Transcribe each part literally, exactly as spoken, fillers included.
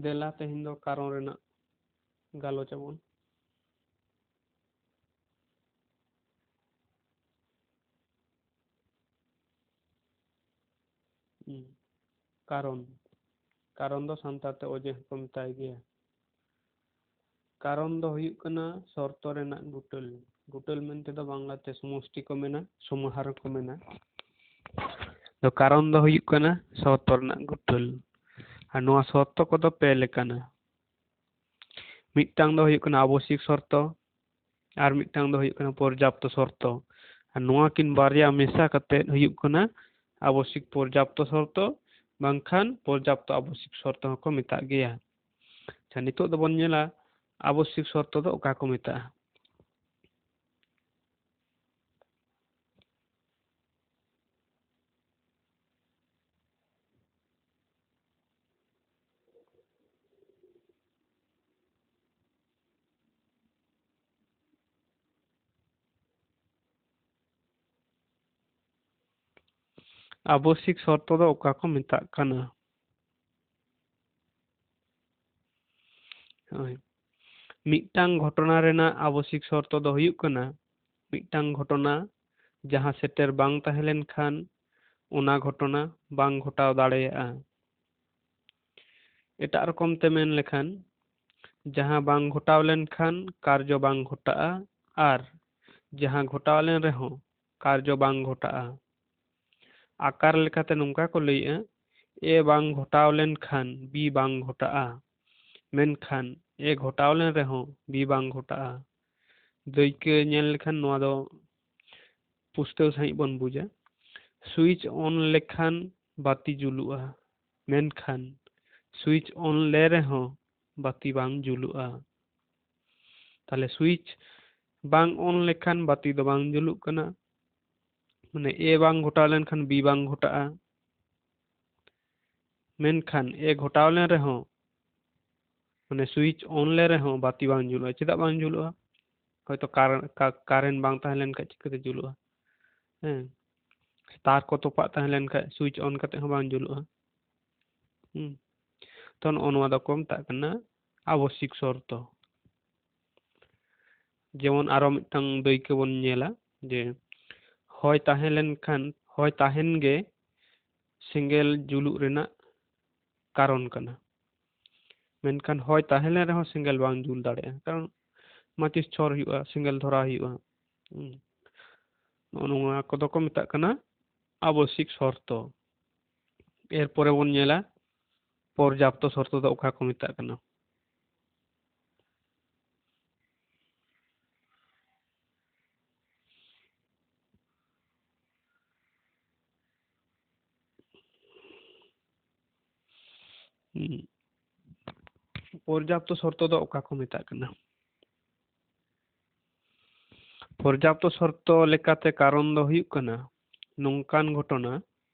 ᱫᱮᱞᱟ ᱛᱮᱦᱮᱧ ᱫᱚ ᱠᱟᱨᱚᱱ ᱨᱮᱱᱟᱜ ᱜᱟᱞᱚᱪ ᱟᱵᱚᱱ᱾ ᱦᱩᱸ᱾ ᱠᱟᱨᱚᱱ, ᱠᱟᱨᱚᱱ ᱫᱚ ᱥᱟᱱᱛᱟᱲ ᱛᱮ ᱚᱡᱮ ᱦᱚᱸᱠᱚ ᱢᱮᱛᱟᱭ ᱜᱮᱭᱟ᱾ ᱠᱟᱨᱚᱱ ᱫᱚ ᱦᱩᱭᱩᱜ ᱠᱟᱱᱟ ᱥᱚᱨᱛᱚ ᱨᱮᱱᱟᱜ ᱜᱩᱴᱟᱹᱞ᱾ ᱜᱩᱴᱟᱹᱞ ᱢᱮᱱᱛᱮ ᱫᱚ ᱵᱟᱝᱞᱟᱛᱮ ᱥᱚᱢᱚᱥᱴᱤ ᱠᱚ ᱢᱮᱱᱟ, ᱥᱚᱢᱟᱦᱟᱨ ᱠᱚ ᱢᱮᱱᱟ᱾ ᱫᱚ ᱠᱟᱨᱚᱱ ᱫᱚ ᱦᱩᱭᱩᱜ ᱠᱟᱱᱟ ᱥᱚᱨᱛᱚ ᱨᱮᱱᱟᱜ ᱜᱩᱴᱟᱹᱞ᱾ ᱟᱨ ᱱᱚᱣᱟ ᱥᱚᱨᱛᱚ ᱠᱚᱫᱚ ᱯᱮ ᱞᱮᱠᱟᱱᱟ᱾ ᱢᱤᱫᱴᱟᱝ ᱫᱚ ᱦᱩᱭᱩᱜ ᱠᱟᱱᱟ ᱟᱵᱚᱥᱤᱠ ᱥᱚᱨᱛᱚ, ᱟᱨ ᱢᱤᱫᱴᱟᱝ ᱫᱚ ᱦᱩᱭᱩᱜ ᱠᱟᱱᱟ ᱯᱚᱨᱡᱟᱯᱛᱚ ᱥᱚᱨᱛᱚ᱾ ᱟᱨ ᱱᱚᱣᱟ ᱠᱤᱱ ᱵᱟᱨᱭᱟ ᱢᱮᱥᱟ ᱠᱟᱛᱮᱫ ᱦᱩᱭᱩᱜ ᱠᱟᱱᱟ ᱟᱵᱚᱥᱤᱠ ᱯᱚᱨᱡᱟᱯᱛᱚ ᱥᱚᱨᱛᱚ, ᱵᱟᱝᱠᱷᱟᱱ ᱯᱚᱨᱡᱟᱯᱛᱚ ᱟᱵᱚᱥᱤᱠ ᱥᱚᱨᱛᱚ ᱦᱚᱸᱠᱚ ᱢᱮᱛᱟᱜ ᱜᱮᱭᱟ᱾ ᱟᱪᱪᱷᱟ, ᱱᱤᱛᱚᱜ ᱫᱚᱵᱚᱱ ᱧᱮᱞᱟ ᱟᱵᱚᱥᱤᱠ ᱥᱚᱨᱛᱚ ᱫᱚ ᱚᱠᱟ ᱠᱚ ᱢᱮᱛᱟᱜᱼᱟ᱾ ᱟᱵᱚᱥᱤᱠ ᱥᱚᱨᱛᱚ ᱫᱚ ᱚᱠᱟ ᱠᱚ ᱢᱮᱛᱟᱜ ᱠᱟᱱᱟ? ᱦᱳᱭ᱾ ᱢᱤᱫᱴᱟᱝ ᱜᱷᱚᱴᱚᱱᱟ ᱨᱮᱱᱟᱜ ᱟᱵᱚᱥᱤᱠ ᱥᱚᱨᱛᱚ ᱫᱚ ᱦᱩᱭᱩᱜ ᱠᱟᱱᱟ, ᱢᱤᱫᱴᱟᱝ ᱜᱷᱚᱴᱚᱱᱟ ᱡᱟᱦᱟᱸ ᱥᱮᱴᱮᱨ ᱵᱟᱝ ᱛᱟᱦᱮᱸ ᱞᱮᱱᱠᱷᱟᱱ ᱚᱱᱟ ᱜᱷᱚᱴᱚᱱᱟ ᱵᱟᱝ ᱜᱷᱚᱴᱟᱣ ᱫᱟᱲᱮᱭᱟᱜᱼᱟ᱾ ᱮᱴᱟᱜ ᱨᱚᱠᱚᱢ ᱛᱮ ᱢᱮᱱ ᱞᱮᱠᱷᱟᱱ, ᱡᱟᱦᱟᱸ ᱵᱟᱝ ᱜᱷᱚᱴᱟᱣ ᱞᱮᱱᱠᱷᱟᱱ ᱠᱟᱨᱡᱚ ᱵᱟᱝ ᱜᱷᱚᱴᱟᱜᱼᱟ, ᱟᱨ ᱡᱟᱦᱟᱸ ᱜᱷᱚᱴᱟᱣ ᱞᱮᱱ ᱨᱮᱦᱚᱸ ᱠᱟᱨᱡᱚ ᱵᱟᱝ ᱜᱷᱚᱴᱟᱜᱼᱟ᱾ ᱟᱠᱟᱨ ᱞᱮᱠᱟᱛᱮ ᱱᱚᱝᱠᱟ ᱠᱚ ᱞᱟᱹᱭᱮᱜᱼᱟ, ᱮ ᱵᱟᱝ ᱜᱷᱚᱴᱟᱣ ᱞᱮᱱᱠᱷᱟᱱ ᱵᱤ ᱵᱟᱝ ᱜᱷᱚᱴᱟᱜᱼᱟ, ᱢᱮᱱᱠᱷᱟᱱ ᱮ ᱜᱷᱚᱴᱟᱣ ᱞᱮᱱ ᱨᱮᱦᱚᱸ ᱵᱤ ᱵᱟᱝ ᱜᱷᱚᱴᱟᱜᱼᱟ᱾ ᱫᱟᱹᱭᱠᱟᱹ ᱧᱮᱞ ᱞᱮᱠᱷᱟᱱ ᱱᱚᱣᱟ ᱫᱚ ᱯᱩᱥᱴᱟᱹᱣ ᱥᱟᱺᱦᱤᱡ ᱵᱚᱱ ᱵᱩᱡᱟ᱾ ᱥᱩᱭᱤᱪ ᱚᱱ ᱞᱮᱠᱷᱟᱱ ᱵᱟᱹᱛᱤ ᱡᱩᱞᱩᱜᱼᱟ, ᱢᱮᱱᱠᱷᱟᱱ ᱥᱩᱭᱤᱪ ᱚᱱ ᱞᱮ ᱨᱮᱦᱚᱸ ᱵᱟᱹᱛᱤ ᱵᱟᱝ ᱡᱩᱞᱩᱜᱼᱟ᱾ ᱛᱟᱦᱞᱮ ᱥᱩᱭᱤᱪ ᱵᱟᱝ ᱚᱱ ᱞᱮᱠᱷᱟᱱ ᱵᱟᱹᱛᱤ ᱫᱚ ᱵᱟᱝ ᱡᱩᱞᱩᱜ ᱠᱟᱱᱟ, ᱢᱟᱱᱮ ᱮ ᱵᱟᱝ ᱜᱷᱚᱴᱟᱣ ᱞᱮᱱᱠᱷᱟᱱ ᱵᱤ ᱵᱟᱝ ᱜᱷᱚᱴᱟᱜᱼᱟ᱾ ᱢᱮᱱᱠᱷᱟᱱ ᱮ ᱜᱷᱚᱴᱟᱣ ᱞᱮᱱ ᱨᱮᱦᱚᱸ, ᱢᱟᱱᱮ ᱥᱩᱭᱤᱪ ᱚᱱ ᱞᱮᱱ ᱨᱮᱦᱚᱸ ᱵᱟᱹᱛᱤ ᱵᱟᱝ ᱡᱩᱞᱩᱜᱼᱟ᱾ ᱪᱮᱫᱟᱜ ᱵᱟᱝ ᱡᱩᱞᱩᱜᱼᱟ? ᱦᱚᱭᱛᱚ ᱠᱟᱨ-, ᱠᱟ-, ᱠᱟᱨᱮᱱᱴ ᱵᱟᱝ ᱛᱟᱦᱮᱸ ᱞᱮᱱᱠᱷᱟᱱ ᱪᱤᱠᱟᱹᱛᱮ ᱡᱩᱞᱩᱜᱼᱟ? ᱦᱮᱸ, ᱛᱟᱨ ᱠᱚ ᱛᱚᱯᱟᱜ ᱛᱟᱦᱮᱸ ᱞᱮᱱᱠᱷᱟᱱ ᱥᱩᱭᱤᱪ ᱚᱱ ᱠᱟᱛᱮ ᱦᱚᱸ ᱵᱟᱝ ᱡᱩᱞᱩᱜᱼᱟ᱾ ᱦᱩᱸ᱾ ᱛᱚ ᱱᱚᱜᱼᱚ ᱱᱚᱣᱟ ᱫᱚᱠᱚ ᱢᱮᱛᱟᱜ ᱠᱟᱱᱟ ᱟᱵᱚᱥᱤᱠ ᱥᱚᱨᱛᱚ᱾ ᱡᱮᱢᱚᱱ ᱟᱨᱚ ᱢᱤᱫᱴᱟᱝ ᱫᱟᱹᱭᱠᱟᱹ ᱵᱚᱱ ᱧᱮᱞᱟ ᱡᱮ ᱦᱚᱭ ᱛᱟᱦᱮᱸ ᱞᱮᱱᱠᱷᱟᱱ, ᱦᱚᱭ ᱛᱟᱦᱮᱱ ᱜᱮ ᱥᱮᱸᱜᱮᱞ ᱡᱩᱞᱩᱜ ᱨᱮᱱᱟᱜ ᱠᱟᱨᱚᱱ ᱠᱟᱱᱟ᱾ ᱢᱮᱱᱠᱷᱟᱱ ᱦᱚᱭ ᱛᱟᱦᱮᱸ ᱞᱮᱱ ᱨᱮᱦᱚᱸ ᱥᱮᱸᱜᱮᱞ ᱵᱟᱝ ᱡᱩᱞ ᱫᱟᱲᱮᱭᱟᱜᱼᱟ, ᱠᱟᱨᱚᱱ ᱢᱟᱪᱤᱥ ᱪᱷᱚᱨ ᱦᱩᱭᱩᱜᱼᱟ, ᱥᱮᱸᱜᱮᱞ ᱫᱷᱚᱨᱟᱣ ᱦᱩᱭᱩᱜᱼᱟ᱾ ᱦᱩᱸ᱾ ᱱᱚᱜᱼᱚ ᱱᱚᱣᱟ ᱠᱚᱫᱚ ᱠᱚ ᱢᱮᱛᱟᱜ ᱠᱟᱱᱟ ᱟᱵᱚᱥᱤᱠ ᱥᱚᱨᱛᱚ᱾ ᱮᱨᱯᱚᱨᱮ ᱵᱚᱱ ᱧᱮᱞᱟ ᱯᱚᱨᱡᱟᱯᱛᱚ ᱥᱚᱨᱛᱚ ᱫᱚ ᱚᱠᱟ ᱠᱚ ᱢᱮᱛᱟᱜ ᱠᱟᱱᱟ᱾ ᱦᱩᱸ᱾ ᱯᱚᱨᱡᱟᱯᱛᱚ ᱥᱚᱨᱛᱚ ᱫᱚ ᱚᱠᱟ ᱠᱚ ᱢᱮᱛᱟᱜ ᱠᱟᱱᱟ? ᱯᱚᱨᱡᱟᱯᱛᱚ ᱥᱚᱨᱛᱚ ᱞᱮᱠᱟᱛᱮ ᱠᱟᱨᱚᱱ ᱫᱚ ᱦᱩᱭᱩᱜ ᱠᱟᱱᱟ ᱱᱚᱝᱠᱟᱱ ᱜᱷᱚᱴᱚᱱᱟ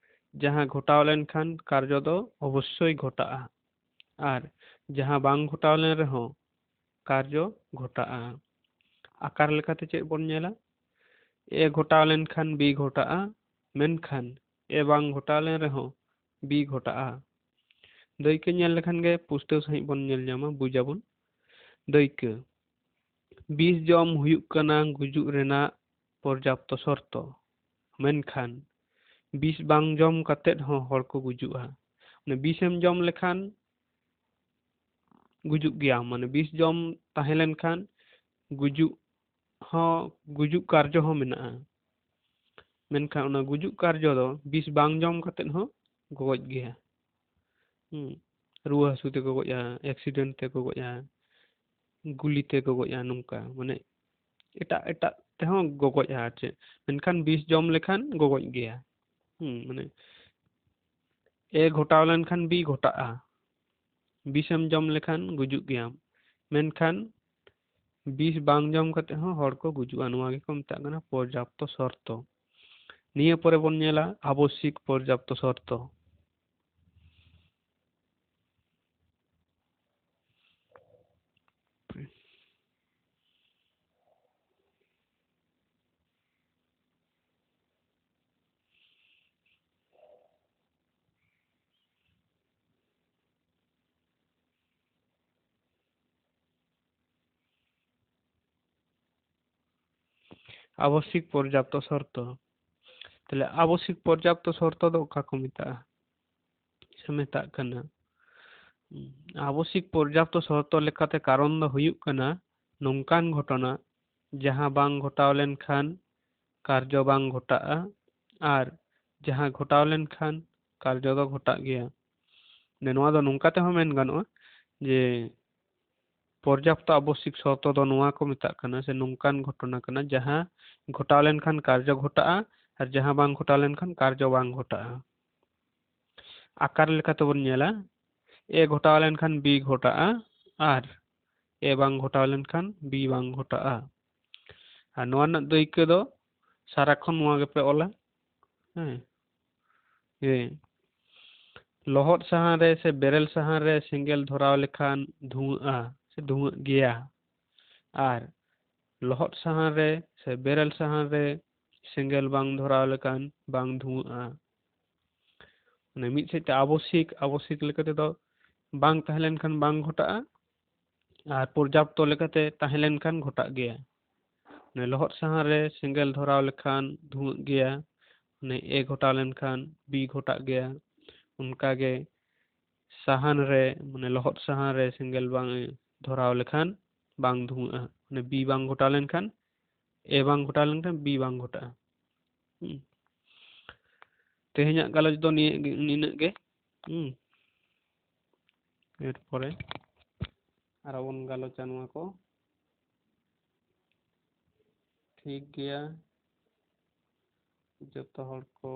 ᱡᱟᱦᱟᱸ ᱜᱷᱚᱴᱟᱣ ᱞᱮᱱᱠᱷᱟᱱ ᱠᱟᱨᱡᱚ ᱫᱚ ᱚᱵᱚᱥᱥᱳᱭ ᱜᱷᱚᱴᱟᱜᱼᱟ, ᱟᱨ ᱡᱟᱦᱟᱸ ᱵᱟᱝ ᱜᱷᱚᱴᱟᱣ ᱞᱮᱱ ᱨᱮᱦᱚᱸ ᱠᱟᱨᱡᱚ ᱜᱷᱚᱴᱟᱜᱼᱟ᱾ ᱟᱠᱟᱨ ᱞᱮᱠᱟᱛᱮ ᱪᱮᱫ ᱵᱚᱱ ᱧᱮᱞᱟ? ᱮ ᱜᱷᱚᱴᱟᱣ ᱞᱮᱱᱠᱷᱟᱱ ᱵᱤ ᱜᱷᱚᱴᱟᱜᱼᱟ, ᱢᱮᱱᱠᱷᱟᱱ ᱮ ᱵᱟᱝ ᱜᱷᱚᱴᱟᱣ ᱞᱮᱱ ᱨᱮᱦᱚᱸ ᱵᱤ ᱜᱷᱚᱴᱟᱜᱼᱟ᱾ ᱫᱟᱹᱭᱠᱟᱹ ᱧᱮᱞ ᱞᱮᱠᱷᱟᱱ ᱜᱮ ᱯᱩᱥᱴᱟᱹᱣ ᱥᱟᱺᱦᱤᱡ ᱵᱚᱱ ᱧᱮᱞ ᱧᱟᱢᱟ, ᱵᱩᱡᱟᱵᱚᱱ᱾ ᱫᱟᱹᱭᱠᱟᱹ, ᱵᱤᱥ ᱡᱚᱢ ᱦᱩᱭᱩᱜ ᱠᱟᱱᱟ ᱜᱩᱡᱩᱜ ᱨᱮᱱᱟᱜ ᱯᱚᱨᱡᱟᱯᱛᱚ ᱥᱚᱨᱛᱚ, ᱢᱮᱱᱠᱷᱟᱱ ᱵᱤᱥ ᱵᱟᱝ ᱡᱚᱢ ᱠᱟᱛᱮᱫ ᱦᱚᱸ ᱦᱚᱲ ᱠᱚ ᱜᱩᱡᱩᱜᱼᱟ᱾ ᱢᱟᱱᱮ ᱵᱤᱥᱮᱢ ᱡᱚᱢ ᱞᱮᱠᱷᱟᱱ ᱜᱩᱡᱩᱜ ᱜᱮᱭᱟᱢ, ᱢᱟᱱᱮ ᱵᱤᱥ ᱡᱚᱢ ᱛᱟᱦᱮᱸ ᱞᱮᱱᱠᱷᱟᱱ ᱜᱩᱡᱩᱜ ᱦᱚᱸ, ᱜᱩᱡᱩᱜ ᱠᱟᱨᱡᱚ ᱦᱚᱸ ᱢᱮᱱᱟᱜᱼᱟ᱾ ᱢᱮᱱᱠᱷᱟᱱ ᱚᱱᱟ ᱜᱩᱡᱩᱜ ᱠᱟᱨᱡᱚ ᱫᱚ ᱵᱤᱥ ᱵᱟᱝ ᱡᱚᱢ ᱠᱟᱛᱮᱫ ᱦᱚᱸ ᱜᱚᱡ ᱜᱮᱭᱟ᱾ ᱦᱩᱸ᱾ ᱨᱩᱣᱟᱹ ᱦᱟᱹᱥᱩ ᱛᱮᱠᱚ ᱜᱚᱡᱼᱟ, ᱮᱠᱥᱤᱰᱮᱱᱴ ᱛᱮᱠᱚ ᱜᱚᱡᱼᱟ, ᱜᱩᱞᱤ ᱛᱮᱠᱚ ᱜᱚᱡᱼᱟ, ᱱᱚᱝᱠᱟ᱾ ᱢᱟᱱᱮ ᱮᱴᱟᱜ ᱮᱴᱟᱜ ᱛᱮᱦᱚᱸ ᱜᱚᱜᱚᱡᱼᱟ ᱟᱨ ᱪᱮᱫ, ᱢᱮᱱᱠᱷᱟᱱ ᱵᱤᱥ ᱡᱚᱢ ᱞᱮᱠᱷᱟᱱ ᱜᱚᱜᱚᱡ ᱜᱮᱭᱟ᱾ ᱦᱩᱸ, ᱢᱟᱱᱮ ᱮ ᱜᱷᱚᱴᱟᱣ ᱞᱮᱱᱠᱷᱟᱱ ᱵᱤ ᱜᱷᱚᱴᱟᱜᱼᱟ, ᱵᱤᱥᱮᱢ ᱡᱚᱢ ᱞᱮᱠᱷᱟᱱ ᱜᱩᱡᱩᱜ ᱜᱮᱭᱟᱢ, ᱢᱮᱱᱠᱷᱟᱱ ᱵᱤᱥ ᱵᱟᱝ ᱡᱚᱢ ᱠᱟᱛᱮ ᱦᱚᱸ ᱦᱚᱲ ᱠᱚ ᱜᱩᱡᱩᱜᱼᱟ᱾ ᱱᱚᱣᱟ ᱜᱮᱠᱚ ᱢᱮᱛᱟᱜ ᱠᱟᱱᱟ ᱯᱚᱨᱡᱟᱯᱛᱚ ᱥᱚᱨᱛᱚ᱾ ᱱᱤᱭᱟᱹ ᱯᱚᱨᱮ ᱵᱚᱱ ᱧᱮᱞᱟ ᱟᱵᱚᱥᱤᱠ ᱯᱚᱨᱡᱟᱯᱛᱚ ᱥᱚᱨᱛᱚ᱾ ᱟᱵᱚᱥᱤᱠ ᱯᱚᱨᱡᱟᱯᱛᱚ ᱥᱚᱨᱛᱚ᱾ ᱛᱟᱦᱞᱮ ᱟᱵᱚᱥᱤᱠ ᱯᱚᱨᱡᱟᱯᱛᱚ ᱥᱚᱨᱛᱚ ᱫᱚ ᱚᱠᱟ ᱠᱚ ᱢᱮᱛᱟᱜᱼᱟ, ᱥᱮ ᱢᱮᱛᱟᱜ ᱠᱟᱱᱟ? ᱟᱵᱚᱥᱤᱠ ᱯᱚᱨᱡᱟᱯᱛᱚ ᱥᱚᱨᱛᱚ ᱞᱮᱠᱟᱛᱮ ᱠᱟᱨᱚᱱ ᱫᱚ ᱦᱩᱭᱩᱜ ᱠᱟᱱᱟ ᱱᱚᱝᱠᱟᱱ ᱜᱷᱚᱴᱚᱱᱟ, ᱡᱟᱦᱟᱸ ᱵᱟᱝ ᱜᱷᱚᱴᱟᱣ ᱞᱮᱱᱠᱷᱟᱱ ᱠᱟᱨᱡᱚ ᱵᱟᱝ ᱜᱷᱚᱴᱟᱜᱼᱟ, ᱟᱨ ᱡᱟᱦᱟᱸ ᱜᱷᱚᱴᱟᱣ ᱞᱮᱱᱠᱷᱟᱱ ᱠᱟᱨᱡᱚ ᱫᱚ ᱜᱷᱚᱴᱟᱜ ᱜᱮᱭᱟ᱾ ᱱᱚᱣᱟ ᱫᱚ ᱱᱚᱝᱠᱟ ᱛᱮᱦᱚᱸ ᱢᱮᱱ ᱜᱟᱱᱚᱜᱼᱟ ᱡᱮ ᱯᱚᱨᱡᱟᱯᱛᱚ ᱟᱵᱚᱥᱤᱠ ᱥᱚᱨᱛᱚ ᱫᱚ ᱱᱚᱣᱟ ᱠᱚ ᱢᱮᱛᱟᱜ ᱠᱟᱱᱟ, ᱥᱮ ᱱᱚᱝᱠᱟᱱ ᱜᱷᱚᱴᱚᱱᱟ ᱠᱟᱱᱟ, ᱡᱟᱦᱟᱸ ᱜᱷᱚᱴᱟᱣ ᱞᱮᱱᱠᱷᱟᱱ ᱠᱟᱨᱡᱚ ᱜᱷᱚᱴᱟᱜᱼᱟ, ᱟᱨ ᱡᱟᱦᱟᱸ ᱵᱟᱝ ᱜᱷᱚᱴᱟᱣ ᱞᱮᱱᱠᱷᱟᱱ ᱠᱟᱨᱡᱚ ᱵᱟᱝ ᱜᱷᱚᱴᱟᱜᱼᱟ᱾ ᱟᱠᱟᱨ ᱞᱮᱠᱟ ᱛᱮᱵᱚᱱ ᱧᱮᱞᱟ, A ᱜᱷᱚᱴᱟᱣ ᱞᱮᱱᱠᱷᱟᱱ B ᱜᱷᱚᱴᱟᱜᱼᱟ, ᱟᱨ A ᱵᱟᱝ ᱜᱷᱚᱴᱟᱣ ᱞᱮᱱᱠᱷᱟᱱ B ᱵᱟᱝ ᱜᱷᱚᱴᱟᱜᱼᱟ᱾ ᱟᱨ ᱱᱚᱣᱟ ᱨᱮᱱᱟᱜ ᱫᱟᱹᱭᱠᱟᱹ ᱫᱚ ᱥᱟᱨᱟᱠᱷᱚᱱ ᱱᱚᱣᱟ ᱜᱮᱯᱮ ᱚᱞᱟ᱾ ᱦᱮᱸ, ᱦᱮᱸ᱾ ᱞᱚᱦᱚᱫ ᱥᱟᱦᱟᱱ ᱨᱮ ᱥᱮ ᱵᱮᱨᱮᱞ ᱥᱟᱦᱟᱱ ᱨᱮ ᱥᱮᱸᱜᱮᱞ ᱫᱷᱚᱨᱟᱣ ᱞᱮᱠᱷᱟᱱ ᱫᱷᱩᱶᱟᱹᱜᱼᱟ ᱥᱮ ᱫᱷᱩᱶᱟᱹᱜ ᱜᱮᱭᱟ, ᱟᱨ ᱞᱚᱦᱚᱫ ᱥᱟᱦᱟᱱ ᱨᱮ ᱥᱮ ᱵᱮᱨᱮᱞ ᱥᱟᱦᱟᱱ ᱨᱮ ᱥᱮᱸᱜᱮᱞ ᱵᱟᱝ ᱫᱷᱚᱨᱟᱣ ᱞᱮᱠᱷᱟᱱ ᱵᱟᱝ ᱫᱷᱩᱶᱟᱹᱜᱼᱟ᱾ ᱢᱟᱱᱮ ᱢᱤᱫ ᱥᱮᱫ ᱛᱮ ᱟᱵᱚᱥᱤᱠ, ᱟᱵᱚᱥᱤᱠ ᱞᱮᱠᱟ ᱛᱮᱫᱚ ᱵᱟᱝ ᱛᱟᱦᱮᱸ ᱞᱮᱱᱠᱷᱟᱱ ᱵᱟᱝ ᱜᱷᱚᱴᱟᱜᱼᱟ, ᱟᱨ ᱯᱚᱨᱡᱟᱯᱛᱚ ᱞᱮᱠᱟᱛᱮ ᱛᱟᱦᱮᱸ ᱞᱮᱱᱠᱷᱟᱱ ᱜᱷᱚᱴᱟᱜ ᱜᱮᱭᱟ᱾ ᱢᱟᱱᱮ ᱞᱚᱦᱚᱫ ᱥᱟᱦᱟᱱ ᱨᱮ ᱥᱮᱸᱜᱮᱞ ᱫᱷᱚᱨᱟᱣ ᱞᱮᱠᱷᱟᱱ ᱫᱷᱩᱶᱟᱹᱜ ᱜᱮᱭᱟ, ᱢᱟᱱᱮ A ᱜᱷᱚᱴᱟᱣ ᱞᱮᱱᱠᱷᱟᱱ B ᱜᱷᱚᱴᱟᱜ ᱜᱮᱭᱟ᱾ ᱚᱱᱠᱟᱜᱮ ᱥᱟᱦᱟᱱ ᱨᱮ, ᱢᱟᱱᱮ ᱞᱚᱦᱚᱫ ᱥᱟᱦᱟᱱ ᱨᱮ ᱥᱮᱸᱜᱮᱞ ᱵᱟᱝ ᱫᱷᱚᱨᱟᱣ ᱞᱮᱠᱷᱟᱱ ᱵᱟᱝ ᱫᱷᱩᱶᱟᱹᱜᱼᱟ, ᱢᱟᱱᱮ B ᱵᱟᱝ ᱜᱷᱚᱴᱟᱣ ᱞᱮᱱᱠᱷᱟᱱ, A ᱵᱟᱝ ᱜᱷᱚᱴᱟᱣ ᱞᱮᱱᱠᱷᱟᱱ B ᱵᱟᱝ ᱜᱷᱚᱴᱟᱜᱼᱟ᱾ ᱦᱩᱸ᱾ ᱛᱮᱦᱮᱧᱟᱜ ᱜᱟᱞᱚᱪ ᱫᱚ ᱱᱤᱭᱟᱹ ᱜᱮ, ᱱᱤᱱᱟᱹᱜ ᱜᱮ᱾ ᱦᱩᱸ᱾ ᱮᱨᱯᱚᱨᱮ ᱟᱨᱚ ᱵᱚᱱ ᱜᱟᱞᱚᱪᱟ ᱱᱚᱣᱟ ᱠᱚ᱾ ᱴᱷᱤᱠ ᱜᱮᱭᱟ, ᱡᱚᱛᱚ ᱦᱚᱲ ᱠᱚ